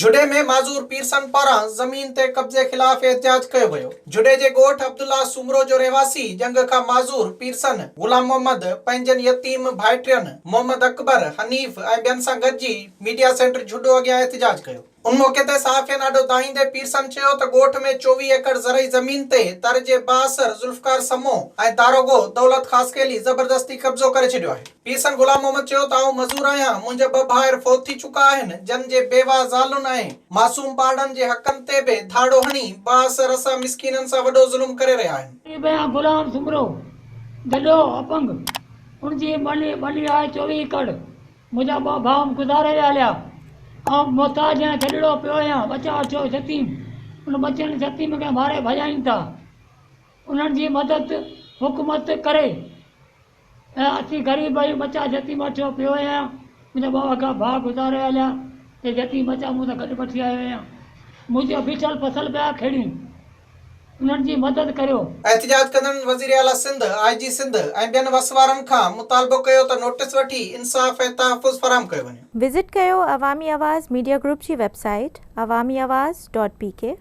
جهڏي ۾ معذور پيرسن پاران زمين تي قبضي خلاف احتجاج ڪيو ويو. جهڏي جي ڳوٺ عبدالله سومرو جو رهواسي ڄنگهه کان معذور پيرسن غلام محمد پنهنجن يتيم ڀائٽين محمد اڪبر، حنيف ۽ ٻين سان گڏجي ميڊيا سينٽر جهڏو اڳيان احتجاج ڪيو. ان موقعي تي صحافين آڏو دانهيندي پيرسن چيو ته ڳوٺ ۾ 24 ايڪڙ زرعي زمين تي تر جي بااثر ذوالفقار سمو ۽ داروغو دولت خاصخيلي زبردستي قبضو ڪري ڇڏيو آهي. پيرسن غلام محمد چيو ته آئون مزور آهيان، منهنجا ٻه ڀائر فوت ٿي چڪا آهن، جن جي بيواهه زالن ۽ معصوم ٻارڙن جي حقن تي به ڌاڙو هڻي بااثر اسان مسڪينن سان وڏو ظلم ڪري رهيا آهن. غريب آهيان غلام سومرو جڏو اپنگ ان جي ٻني ٻني آهي 24 ايڪڙ. منهنجا ٻه ڀاء گذاري ويا هليا. آئون محتاج آهيان، جڏڙو پيو آهيان، ٻچا اٺيو يتيم، ان ٻچن يتيم کي ماري ڀڄائين ٿا. انهن جي مدد حڪومت ڪري ۽ اسين غريب آهيون، ٻچا يتيم اٺيو پيو آهيان، منهنجا ٻه وڳا ڀاء گذاري ويا هليا، ته يتيم ٻچا مون سان گڏ وٺي آيو آهيان. منهنجو بيٺل فصل پيا کيڙين. انهن جي مدد ڪريو. احتجاج ڪندڙن وزيراعليٰ سنڌ، آء جي سنڌ ۽ ٻين وس وارن کان مطالبو ڪيو ته نوٽيس وٺي انصاف ۽ تحفظ فراهم ڪيو وڃي. وزٽ ڪيو عوامي آواز ميڊيا گروپ جي website Awami Awaz dot P K.